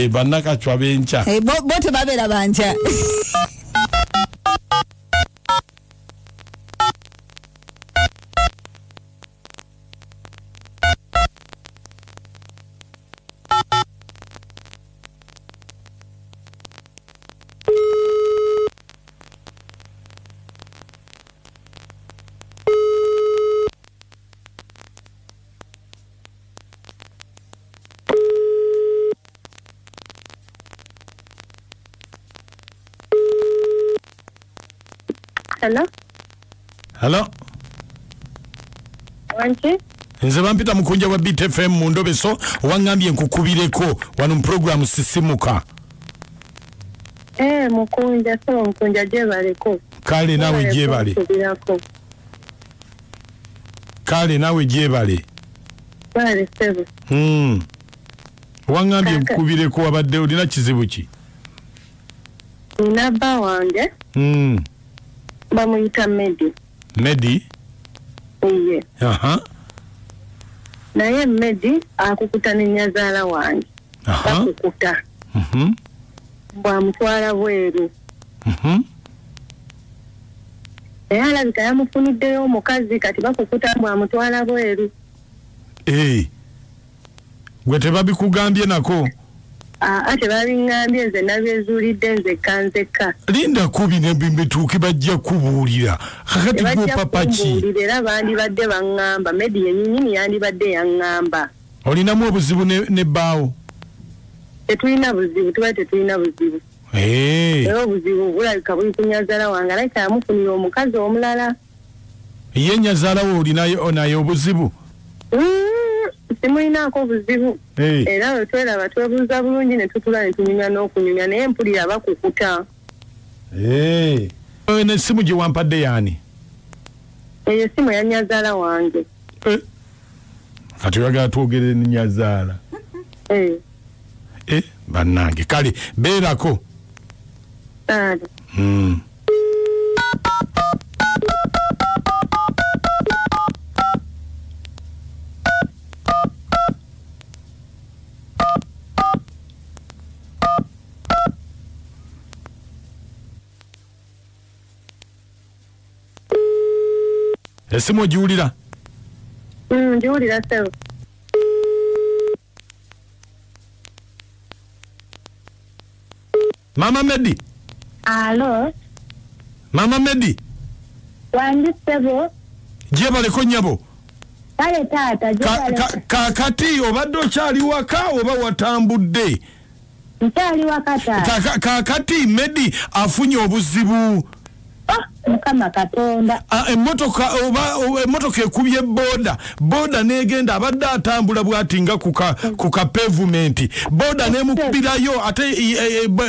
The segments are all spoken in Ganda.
Bannakacwa b'enkya. Bo tebabeera bankya. Hello? Hello? Wanki? Nze bampita mukunja wa Beat FM mu Ndobeso, wangambye nkukubireko wano mu program Sisimuka. Mukunja, so mukunja gyebaleko. Kale nawe gyebale. Kale nawe gyebale. Bale sebo. Wangambye nkukubireko wabadde olina kizibu ki? Nina bba wange. Bamuyita Medi. Medi? Iye. Aha. Naye Medi akukuta ne nnyazaala wange. Aha. Akukuta. Bwamutwala bweru. Naye alabika yamufuniddeyo omukazi kati bakukuta bwamutwala bweru. Gwe tebabikugambye nako? Ate babiŋŋambye nze nabyezuulidde nzekka nzekka. Linda kubi ne bituuki bajja kubuulira. Kakati gwe papa ki? Era bandibadde baŋŋamba, Medi yennyini yandibadde yaŋŋamba. Olinamu obuzibu ne bbaawo? Tetulina buzibu, tuba tetulina buzibu. Era obuzibu bulabika buli ku nnyazaala wange, alabika yamufunira omukazi omulala. Ye nnyazaala wo olinayo naye obuzibu? Simulinaako buzibu. Era bwe tweraba twebuuza bulungi ne tutula ne tunyumya n'okunyumya, naye mpulira bakukuta. N'essimu gye wampadde y'ani? Eyo essimu ya nnyazaala wange. Kati oyagala twogere ne nnyazaala? Bannange, kale beerako. Kale. Esimu ogiwulira? Ngiwulira ssebo. Mama Medi. Alo. Mama Medi. Wangi ssebo. Gyebaleko nnyabo. Kale taata gyebaleko. Kaakati obadde okyali waka oba watambudde? Nkyali waka taata. Kaakati Medi afunye obuzibu. Mukama Katonda. Emmotoka oba emmotoka ekubye boda. Boda n'egenda abadde atambula bw'ati nga ku ka pavement. Boda n'emukubirayo ate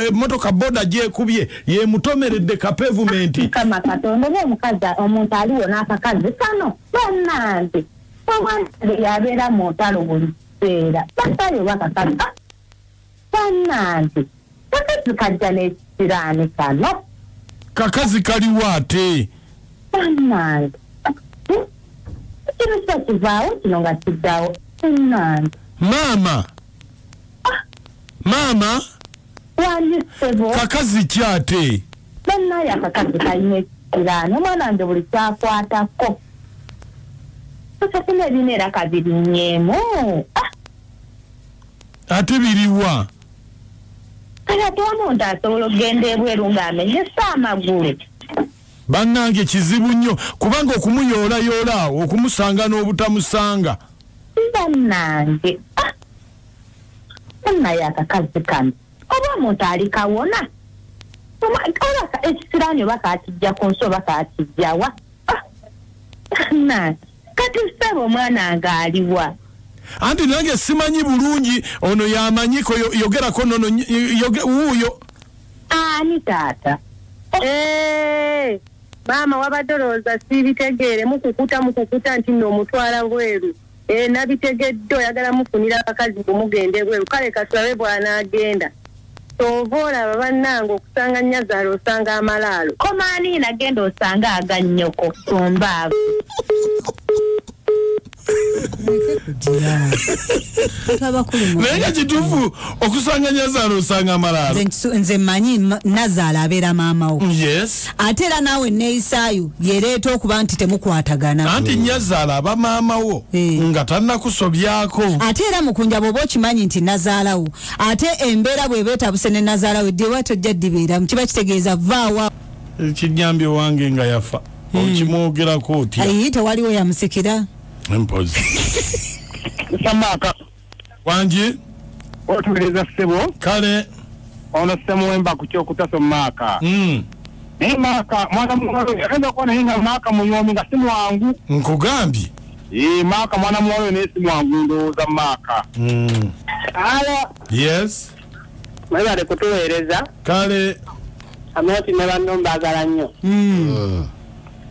emmotoka boda gy'ekubye yemutomeredde ka pavement. Mukama Katonda oba omukazi omuntu aliwo n'akakazi kano bannange. Omwana yabeera mu ntalo buli kiseera. Basayo bakakazi. Bannange. Kakazi kajja n'ekisiraani kano. Kakazi kaliwo ate? Bannange. Kino kiba kivaawo kino nga kiddawo. Bannange. Maama. Maama. Wangi ssebo. Kakazi ki ate? Bannaye akakazi kalina ekisiraani. Omwana wange buli kyakwatako. Kino ebina era kabirinyeemu. Ate biriwa? Kale ate omuntu asobola okugenda ebweru ng'amenyesa amagulu. Bannange kizibu nnyo kubanga okumuyoolayoola awo okumusanga n'obutamusanga. Bannange. Bannaye akakazi kano. Oba omuntu ali kawona? Oba ekisiraani oba kakijja ku nsi oba kakijja wa? Bannange. Kati ssebo omwana ng'aliwa? Anti nange simanyi bulungi ono yamanyiko yogerako nono wuuyo. Ani taata? Maama wabadde olowooza siibitegeere mukukuta nti nno omutwala bweru. Nabitegedde oyagala mufunira abakazi bwe ebweru. Kale katulabe bw'anaagenda. Ova olaba bannange okusanga nnyazaala osanga amalaalo. Komaani nagenda osanga agannyoko tumbaavu. Naye nga kituufu okusanga nyazaala osanga amalaalo. Nze mmanyi nazaala abeera maama wo. Yes. Ate era naawe neeyisaayo yereeta okuba nti temukwatagana. Anti nyazaala aba maama wo nga tannakusobyako. Ate era mukunja bw'oba okimanyi nti nazaalawo, ate embeera bw'eba etabuse ne nazaalawo eddiwa tojja ddibeeramu, kiba kitegeeza vaawa. Kinyambye wange nga yafa okimwogerako otya? Ayi tewaliwo yamusikira. Mpozi. Samaka. Wangi? Otuwuliriza ssebo. Kale. Ono Ssemuwemba ku kyokutaso Maaka. Naye Maaka mwana muwala agenda okuba naye nga Maaka muyoomi nga si mwangu. Nkugambye. Maaka mwana muwala naye si mwangu ndowooza Maaka. Alo. Yes. Mwebale kutuweereza. Kale. Amoti ne banno mbaagala nnyo.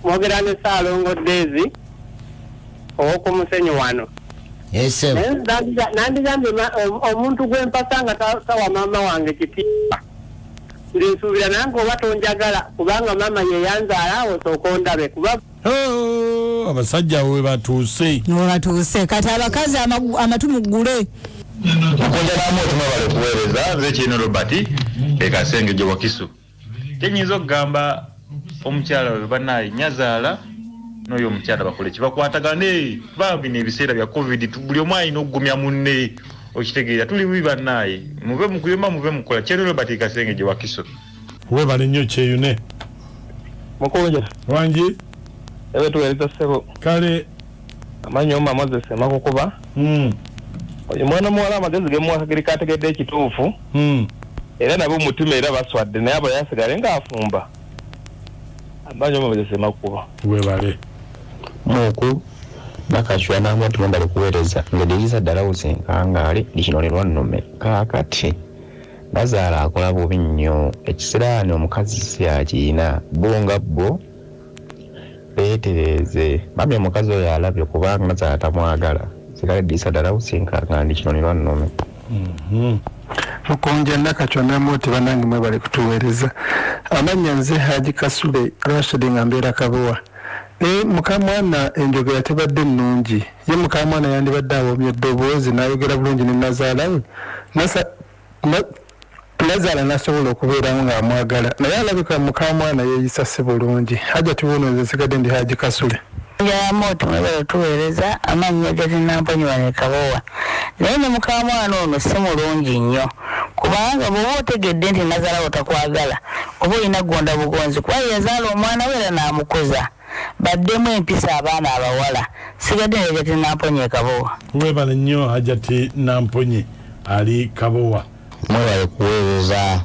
Mwogera ne Ssaalongo Daisy ow'oku musenyu wano. Yes. Nandigambye omuntu gwempasa nga tawa maama wange kitiibwa. Ndinsuubira nange oba tonjagala kubanga maama ye yanzaala osooka ondabe kuba abasajja we batuuse. Batuuse kati abakazi amatu muggule. Mukunja n'Amooti mwebale kuweereza. Nze Kyino Robert e Kasengejje Wakiso. Kyenyinza okugamba omukyala we bannaye nyazaala n'oyo omukyala bakole kibakwatagane, kuba bino ebiseera bya COVID buli omu alina okugumya munne, okitegeera tuli bubi bannaye, muve mu kuyomba muve mu kukola. Kyeno Robert Kasengejje Wakiso. Weebale nnyo Kyeyune. Mukunja. Wangi? Ewe tuweereza ssebo. Kale. Amannya omma Moses Semakukuba. Oyo mwana muwala amagezi ge muwa kategedde ekituufu. Era nabo mutima era baswadde naye abo yasigale ng'afumba. Amannya omma Moses Semakukuba. Weebale. Muku bakachwa n'Amooti mwebale kuweereza. Ngediriza ddala wuzenkangaale likinolerwa nnume. Kaakati nazaala akola bubi nnyo. Ekisiraani omukazi si akiyina. Bo nga bo beetereeze. Mami omukazi oyo alabye kubanga nazaala tamwagala. Sigale ddirisa ddala wuzenkangaale likinolerwa nnume. Mukunja Nakachwa n'Amooti bannange mwebale kutuweereza. Amannya nze Haji Kasule Rashid nga mbeera Kabowa. Naye mukamwana enjogera tebadde nnungi. Ye mukamwana yandibadde awoomya eddoboozi n'ayogera bulungi ne nazaala we. Nazaala n'asobola okubeeramu ng'amwagala. Naye alabika mukamwana yeeyisa si bulungi. Hajja tuwuno nze nsigadde ndi Haji Kasule. Amooti mwebale tuweereza. Amannya Namponyi wano Kabowa. Naye ne mukamwana ono si mulungi nnyo. Kubanga bw'oba otegedde nti nazaala wo takwagala, oba olina kugonda bugonzi kuba yazaala omwana we era n'amukuza. Baddemu empisa abaana abawala. Sigadde Hajati Namponyi Kabowa. Weebale nnyo Hajati Namponyi ali Kabowa. Mwebale kuweereza.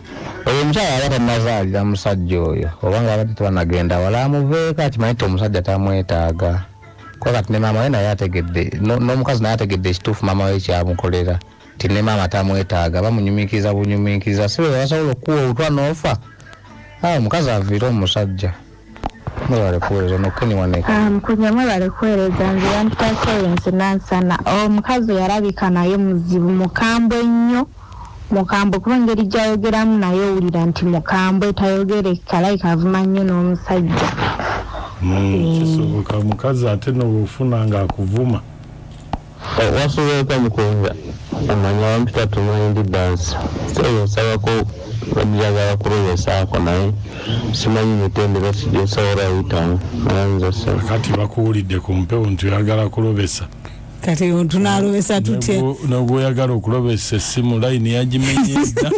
Oyo omukyala aba tannazaalira musajja oyo obanga abadde tebanagenda wala amuveeko akimanyi nti omusajja tamwetaaga. Kuba kati ne maama we naye ategedde n'omukazi naye ategedde ekituufu maama we kyamukolera nti ne maama tamwetaaga, bamunyumiikiriza bunyumiikiriza si bwe basobola okukuwa obutwa n'ofa. Omukazi aviire omusajja. Mwebale kuweereza n'okukeniwaneka. Mukunja mwebale kuweereza. Nze bampita Florence Nansana. Omukazi oyo alabika naye muzibu, mukambwe nnyo. Mukambwe kuba engeri gy'ayogeramu naye owulira nti mukambwe, tayogereka, alabika avuma nnyo n'omusajja. Kisoboka mukazi ate n'obufuna ng'akuvuma. Wasuzeeko Mukunja. Amanya wampita tumanyi ndi dansi. Seeyo nsabako njagala kulobesaako naye simanyi mitendera gyesobola kuyitamu. Kati bakuwulidde ku mpewo nti oyagala kulobesa. Kati tunalobesa tutya? N'ogwoyagala okulobesa essimu layini yagimenyedda.